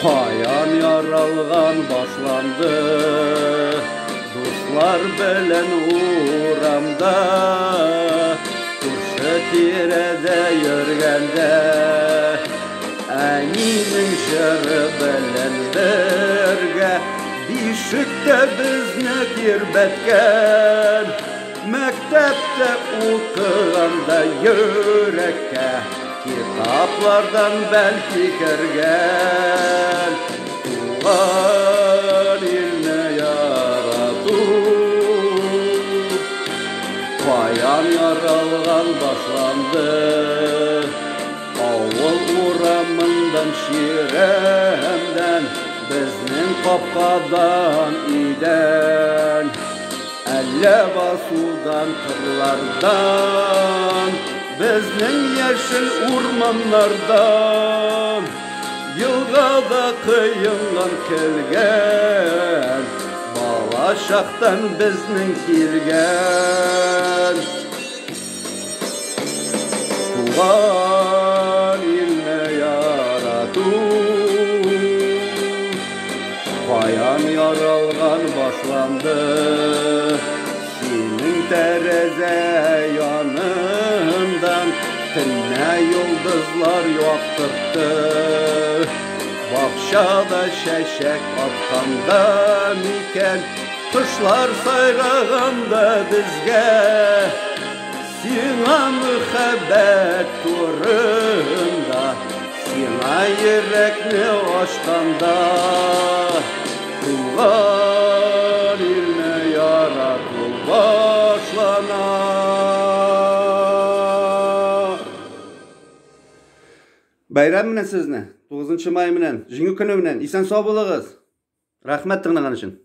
Каян яралган башланды? Дуслар белән урамда, күрше тирәдә йөргәндә, әнинең җыры белән бергә бишектә безне тирбәткән. Мәктәптә укыганда йөрәккә китаплардан бәлки кергән. Туган илне ярату каян яралган башланды? Авыл урамындан, чирәмдән, безнең капкадан, өйдән, әллә басудан, кырлардан, безнең яшел урманнардан, елгада коенган көлгән, бала чактан безнең килгән. Туган илне ярату каян яралган башланды? Синең тәрәзә янындан төнлә йолдызлар яктыртты. Бакчада чәчәк атканда микән, кошлар сайраганда безгә сиңа мөхәббәт турында, сиңа йөрәкне ачканда, туган илне ярату башлана. Бәйрәм белән сезне, 9 май белән, Җиңү көне белән, исән сау булыгыз. Рәхмәт тыңлаган өчен.